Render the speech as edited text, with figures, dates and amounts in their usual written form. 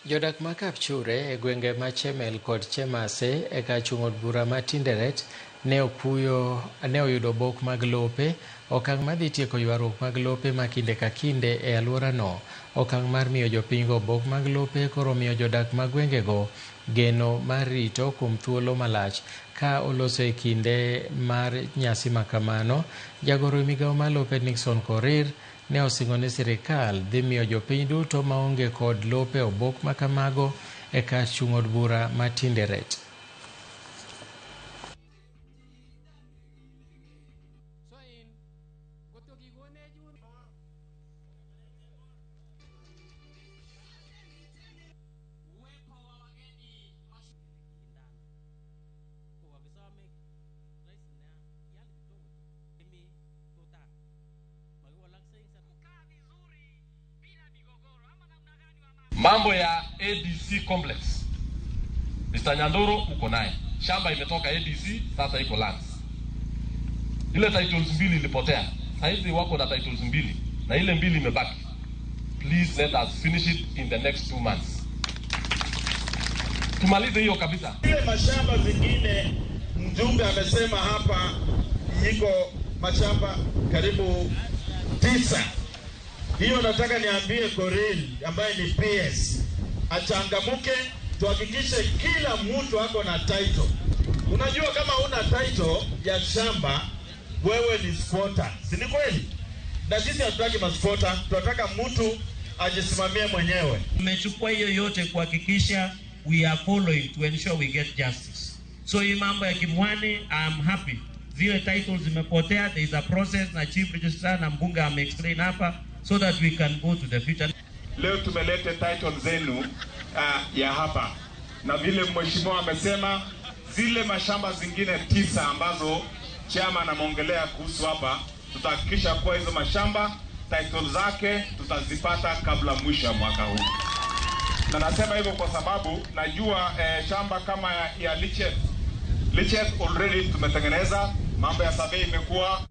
Jodak ma Kapchure e gwenge ma Chemel kod Chemase e kar chung' od bura ma Tinderet ne okuyo ne oyudo obok mag lope, okang' madhi tieko ywaruok mag lope ma kinde ka kinde e alworano. Okang' mar miyo jopinygo obok mag lope koro miyo jodak ma gwengego geno mar rito kuom thuolo malach. Ka oloso e kinde mar nyasi makamano, jagoro e migawo mar lope Nixon Korir ne osingo ni sirikal dhi miyo jopiny duto maonge kod lope obok makamago e kar chung' od bura ma Tinderet. Mambo ya ADC complex, Mr. Nyandoro uko naye, shamba imetoka ADC, sasa iko lands. Ile titles mbili ilipotea, saizi wako na titles mbili na ile mbili imebaki. Please let us finish it in the next 2 months, tumalize hiyo kabisa. Ile mashamba zingine mjumbe amesema hapa iko mashamba karibu tisa. Hiyo nataka niambie Korir ambaye ni PS achangamuke, tuhakikishe kila mtu ako na title. Unajua kama una title ya shamba wewe ni squatter, si ni kweli? Na sisi hatutaki masquatter, tunataka mtu ajisimamie mwenyewe. Tumechukua hiyo yote kuhakikisha we are following to ensure we get justice. So hii mambo ya Kimwani, I'm happy. Zile titles zimepotea, there is a process na chief registrar na mbunge ame explain hapa so that we can go to the future. Leo tumeleta title zenu ya hapa, na vile mheshimiwa amesema zile mashamba zingine tisa ambazo chama anaongelea kuhusu hapa, tutahakikisha kuwa hizo mashamba title zake tutazipata kabla mwisho ya mwaka huu. Na nasema hivyo kwa sababu najua shamba kama ya Lichet, Lichet already tumetengeneza, mambo ya survey imekuwa.